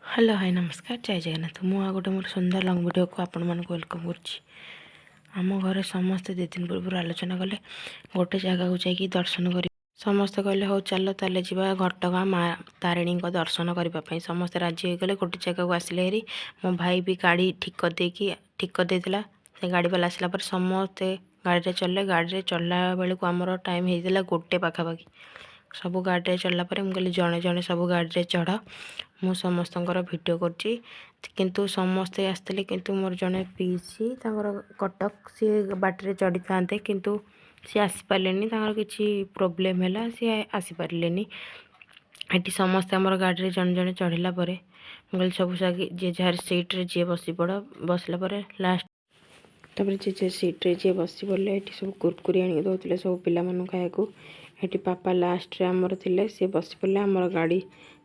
Hello, high, ନମସ୍କାର, ଜୟ ଜଗନ୍ନାଥ। ମୁଁ ଆଉ ଗୋଟେ ମୋର ସୁନ୍ଦର ଲଙ୍ଗ୍ ଭିଡ଼ିଓକୁ ଆପଣମାନଙ୍କୁ welcome କରୁଛି। ଆମ ଘରେ ସମସ୍ତେ 2 ଦିନ ପୂର୍ବରୁ ଆଲୋଚନା କଲେ, ଗୋଟେ ଜାଗାକୁ ଯାଇକି ଦର୍ଶନ କରି। ସମସ୍ତେ କହିଲେ, ହଉ ଚାଲ ତାହେଲେ ଯିବା ଘଟଗାଁ ମା ତାରିଣୀଙ୍କ ଦର୍ଶନ କରିବା ପାଇଁ। ସମସ୍ତେ ରାଜି ହୋଇଗଲେ। ଗୋଟେ ଜାଗାକୁ ଆସିଲେ ହେରି। ମୋ ଭାଇ ବି ଗାଡ଼ି ଠିକ୍ କରିଦେଇକି ଠିକ୍ କରିଦେଇଥିଲା। ସେ ଗାଡ଼ି ବାଲା ଆସିଲା ପରେ ସମସ୍ତେ ଗାଡ଼ିରେ ଚଢ଼ିଲେ। ଗାଡ଼ିରେ ଚଢ଼ିଲା ବେଳକୁ ଆମର ଟାଇମ୍ ହେଇଥିଲା ଗୋଟେ ପାଖାପାଖି। ସବୁ ଗାଡ଼ିରେ ଚଢ଼ିଲା ପରେ ମୁଁ କହିଲି, ଜଣେ ଜଣେ ସବୁ ଗାଡ଼ିରେ ଚଢ଼, ମୁଁ ସମସ୍ତଙ୍କର ଭିଡ଼ିଓ କରୁଛି। କିନ୍ତୁ ସମସ୍ତେ ଆସିଥିଲେ, କିନ୍ତୁ ମୋର ଜଣେ ପିଇସି, ତାଙ୍କର କଟକ, ସିଏ ବାଟରେ ଚଢ଼ିଥାନ୍ତେ, କିନ୍ତୁ ସିଏ ଆସିପାରିଲେନି। ତାଙ୍କର କିଛି ପ୍ରୋବ୍ଲେମ୍ ହେଲା, ସିଏ ଆସିପାରିଲେନି। ଏଠି ସମସ୍ତେ ଆମର ଗାଡ଼ିରେ ଜଣେ ଜଣେ ଚଢ଼ିଲା ପରେ ମୁଁ କହିଲି, ସବୁ ସାଗି ଯିଏ ଯାହାର ସିଟ୍ରେ ଯିଏ ବସି ପଡ଼। ବସିଲା ପରେ ଲାଷ୍ଟ ତାପରେ ଯିଏ ଯିଏ ସିଟ୍ରେ ଯିଏ ବସି ପଡ଼ିଲେ। ଏଠି ସବୁ କୁରକୁରି ଆଣିକି ଦେଉଥିଲେ ସବୁ ପିଲାମାନଙ୍କୁ ଖାଇବାକୁ। ଏଠି ପାପା ଲାଷ୍ଟରେ ଆମର ଥିଲେ, ସିଏ ବସି ପଡ଼ିଲେ। ଆମର ଗାଡ଼ି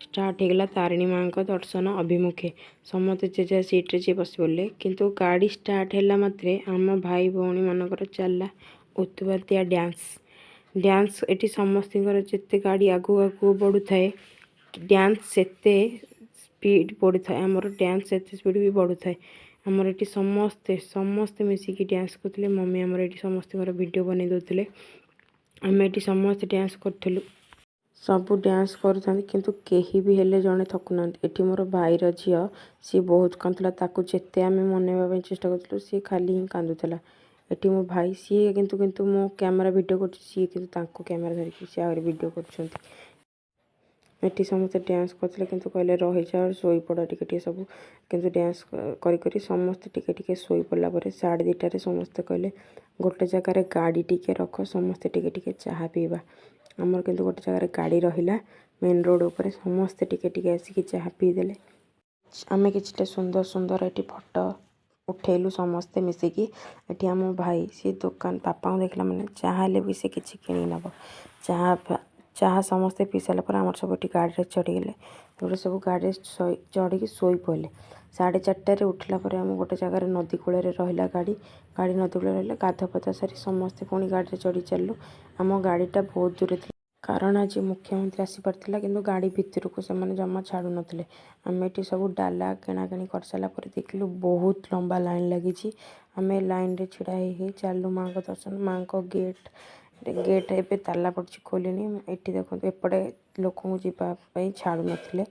ଷ୍ଟାର୍ଟ ହେଇଗଲା ତାରିଣୀ ମାଆଙ୍କ ଦର୍ଶନ ଅଭିମୁଖେ। ସମସ୍ତେ ଯିଏ ଯାହା ସିଟ୍ରେ ଯିଏ ବସି ପଡ଼ିଲେ। କିନ୍ତୁ ଗାଡ଼ି ଷ୍ଟାର୍ଟ ହେଲା ମାତ୍ରେ ଆମ ଭାଇ ଭଉଣୀମାନଙ୍କର ଚାଲିଲା ଉତ୍ପାତିଆ ଡ୍ୟାନ୍ସ। ଡ୍ୟାନ୍ସ ଏଠି ସମସ୍ତଙ୍କର, ଯେତେ ଗାଡ଼ି ଆଗକୁ ଆଗକୁ ବଢ଼ୁଥାଏ, ଡ୍ୟାନ୍ସ ସେତେ ସ୍ପିଡ଼ ବଢ଼ୁଥାଏ। ଆମର ଡ୍ୟାନ୍ସ ସେତେ ସ୍ପିଡ଼ ବି ବଢ଼ୁଥାଏ। ଆମର ଏଠି ସମସ୍ତେ ସମସ୍ତେ ମିଶିକି ଡ୍ୟାନ୍ସ କରୁଥିଲେ। ମମି ଆମର ଏଠି ସମସ୍ତଙ୍କର ଭିଡ଼ିଓ ବନେଇ ଦେଉଥିଲେ। ଆମେ ଏଠି ସମସ୍ତେ ଡ୍ୟାନ୍ସ କରୁଥିଲୁ। ସବୁ ଡ୍ୟାନ୍ସ କରୁଥାନ୍ତି, କିନ୍ତୁ କେହି ବି ହେଲେ ଜଣେ ଥକୁନାହାନ୍ତି। ଏଠି ମୋର ଭାଇର ଝିଅ, ସିଏ ବହୁତ କାନ୍ଦୁଥିଲା। ତାକୁ ଯେତେ ଆମେ ମନେଇବା ପାଇଁ ଚେଷ୍ଟା କରୁଥିଲୁ, ସିଏ ଖାଲି ହିଁ କାନ୍ଦୁଥିଲା। ଏଠି ମୋ ଭାଇ, ସିଏ କିନ୍ତୁ କିନ୍ତୁ ମୋ କ୍ୟାମେରା ଭିଡ଼ିଓ କରୁଛି, ସିଏ କିନ୍ତୁ ତାଙ୍କୁ କ୍ୟାମେରା ଧରିକି ସିଏ ଆହୁରି ଭିଡ଼ିଓ କରୁଛନ୍ତି। ଏଠି ସମସ୍ତେ ଡ୍ୟାନ୍ସ କରୁଥିଲେ, କିନ୍ତୁ କହିଲେ, ରହିଯାଅ, ଶୋଇପଡ଼ ଟିକେ ଟିକେ ସବୁ। କିନ୍ତୁ ଡ୍ୟାନ୍ସ କରି କରି ସମସ୍ତେ ଟିକେ ଟିକେ ଶୋଇପଡ଼ିଲା ପରେ 2:30ରେ ସମସ୍ତେ କହିଲେ, ଗୋଟେ ଜାଗାରେ ଗାଡ଼ି ଟିକେ ରଖ, ସମସ୍ତେ ଟିକେ ଟିକେ ଚାହା ପିଇବା। ଆମର କିନ୍ତୁ ଗୋଟେ ଜାଗାରେ ଗାଡ଼ି ରହିଲା ମେନ୍ ରୋଡ଼ ଉପରେ। ସମସ୍ତେ ଟିକେ ଟିକେ ଆସିକି ଚାହା ପିଇଦେଲେ। ଆମେ କିଛିଟା ସୁନ୍ଦର ସୁନ୍ଦର ଏଠି ଫଟୋ ଉଠେଇଲୁ ସମସ୍ତେ ମିଶିକି। ଏଠି ଆମ ଭାଇ, ସିଏ ଦୋକାନ ବାପାଙ୍କୁ ଦେଖିଲା ମାନେ ଯାହା ହେଲେ ବି ସେ କିଛି କିଣିକି ନେବ। ଚାହା ଚାହା ସମସ୍ତେ ପିଇ ସାରିଲା ପରେ ଆମର ସବୁ ଏଠି ଗାଡ଼ିରେ ଚଢ଼ିଗଲେ। ତାପରେ ସବୁ ଗାଡ଼ିରେ ଚଢ଼ିକି ଶୋଇ ପଡ଼ିଲେ। 4:30ରେ ଉଠିଲା ପରେ ଆମ ଗୋଟେ ଜାଗାରେ ନଦୀ କୂଳରେ ରହିଲା ଗାଡ଼ି। ଗାଡ଼ି ନଦୀ କୂଳରେ ରହିଲା। ଗାଧୁଆ ପାଧୁଆ ସାରି ସମସ୍ତେ ପୁଣି ଗାଡ଼ିରେ ଚଢ଼ି ଚାଲିଲୁ। ଆମ ଗାଡ଼ିଟା ବହୁତ ଦୂରେ ଥିଲା, କାରଣ ଆଜି ମୁଖ୍ୟମନ୍ତ୍ରୀ ଆସିପାରିଥିଲା, କିନ୍ତୁ ଗାଡ଼ି ଭିତରକୁ ସେମାନେ ଜମା ଛାଡ଼ୁନଥିଲେ। ଆମେ ଏଠି ସବୁ ଡାଲା କିଣାକିଣି କରିସାରିଲା ପରେ ଦେଖିଲୁ, ବହୁତ ଲମ୍ବା ଲାଇନ୍ ଲାଗିଛି। ଆମେ ଲାଇନ୍ରେ ଛିଡ଼ା ହେଇ ହେଇ ଚାଲିଲୁ ମାଆଙ୍କ ଦର୍ଶନ। ମାଆଙ୍କ ଗେଟ୍ ଗେଟ୍ ଏବେ ତାଲା ପଡ଼ିଛି, ଖୋଲିନି। ଏଠି ଦେଖନ୍ତୁ, ଏପଟେ ଲୋକଙ୍କୁ ଯିବା ପାଇଁ ଛାଡ଼ୁନଥିଲେ।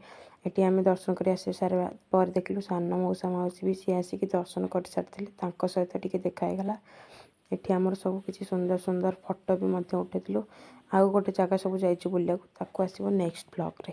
ଏଠି ଆମେ ଦର୍ଶନ କରି ଆସି ସାରିବା ପରେ ଦେଖିଲୁ, ସାନ ମଉସା ମାଉସୀ ବି ସିଏ ଆସିକି ଦର୍ଶନ କରିସାରିଥିଲେ। ତାଙ୍କ ସହିତ ଟିକେ ଦେଖା ହେଇଗଲା। ଏଠି ଆମର ସବୁ କିଛି ସୁନ୍ଦର ସୁନ୍ଦର ଫଟୋ ବି ମଧ୍ୟ ଉଠେଇଥିଲୁ। ଆଉ ଗୋଟେ ଜାଗା ସବୁ ଯାଇଛୁ ବୁଲିବାକୁ, ତାକୁ ଆସିବ ନେକ୍ସଟ ବ୍ଲଗ୍ରେ।